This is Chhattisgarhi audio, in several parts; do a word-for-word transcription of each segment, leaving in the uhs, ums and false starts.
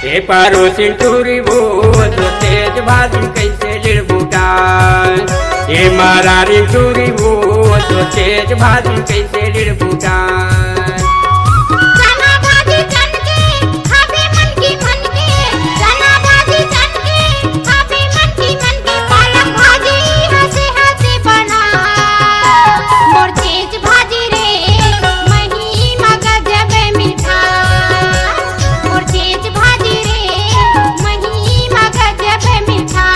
ए परोसिन टूरी वो, तो तेज भाजी कैसे लिड़बूटा। ए मरारी टूरी वो, तो तेज भाजी कैसे लिड़बूटा। चना भाजी चन के, खाबे मन की मन के। चना भाजी चन के, खाबे मन की मन के। पालक भाजी हंसे हंसे बना। मोर तेज भाजी रे, महिमा गजब मीठा। मोर तेज भाजी रे, महिमा गजब मीठा।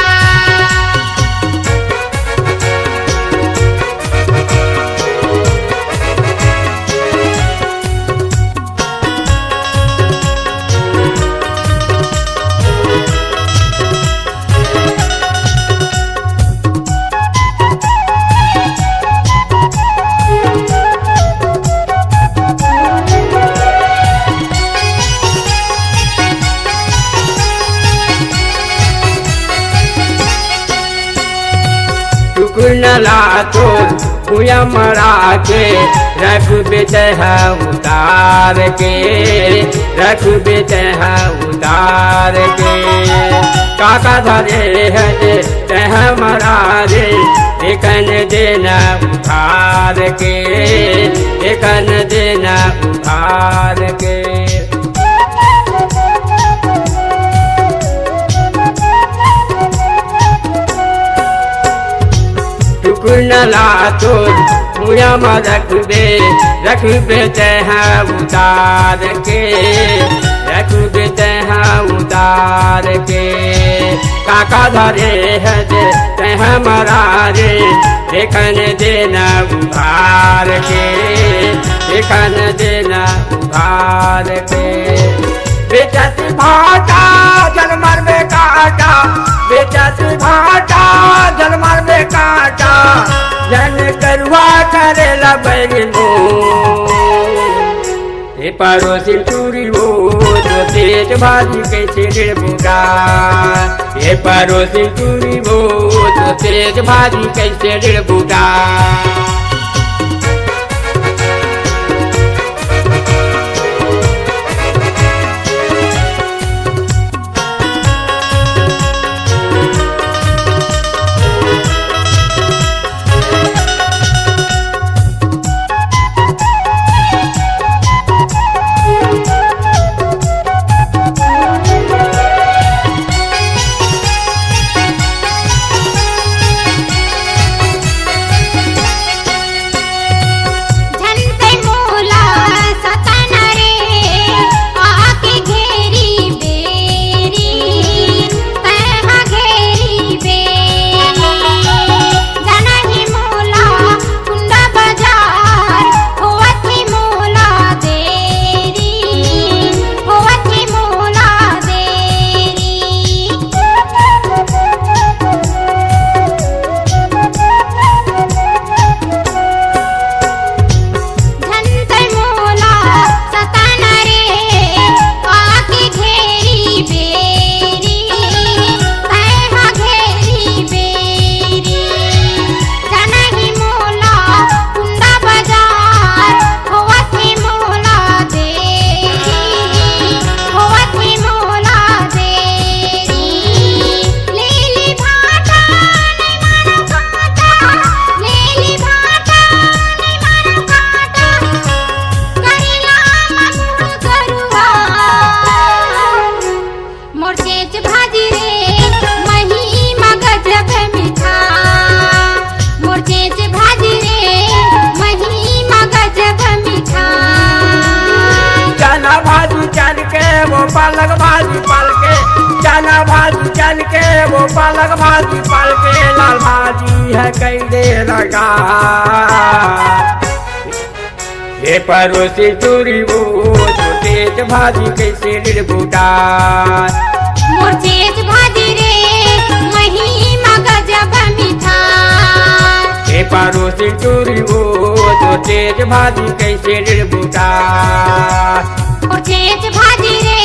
टुकुर नला तोर भुइयां मरा के, रखबे तैं ह उतार के, रखबे तैं ह उतार के। काका धरे हे जे तैं ह मरा रे, एकन देना उधार के, एकन देना उधार के। टुकुर नला तोर भुइयां म रखबे, रखबे तैं ह उतार के, रखबे तैं ह उतार के। काका धरे हे जे तैं ह मरा रे, एकन देना उधार के, एकन देना उधार के। बेचत भाटा, झन मारबे काटा, बेचत भाटा, झन मारबे काटा, झन करुआ करे ला बैरी मोर। ए परोसिन टूरी वो, तो तेज भाजी कैसे लिड़बूटा। ए परोसिन टूरी वो, तो तेज भाजी कैसे लिड़बूटा। झन तैं मोला सताना रे, आके घेरी बेरी, तैं हा घेरी बेरी। जाना ही मोला कुंदा बाजार, होवत ही मोला देरी, होवत ही मोला देरी। झन तैं मोला सताना रे, आके घेरी बेरी, तैं हा घेरी बेरी। जाना ही मोला कुंदा बाजार, होवत हे मोला देरी, होवत हे मोला देरी। ले ले भाटा, नइ मानो कांटा, ले ले भाटा, नइ मानो कांटा। करेला म मुँह करुआ। मोर चेच भाजी रे, महिमा गजब मीठा। मोर चेच भाजी रे, महिमा गजब मीठा। चना भाजी चन के, वो पालक भाजी पाल के। चना भाजी चन के, वो पालक भाजी पाल के। लाल भाजी हे कइले लगा। ए परोसिन टूरी वो, तो तेज भाजी कैसे लिड़बूटा। मोर चेच भाजी रे, महिमा गजब मीठा। ए परोसिन टूरी वो, तो तेज भाजी कैसे लिड़बूटा। मोर चेच भाजी रे,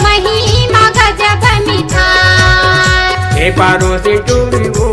महिमा गजब मीठा। ए परोसिन टूरी वो,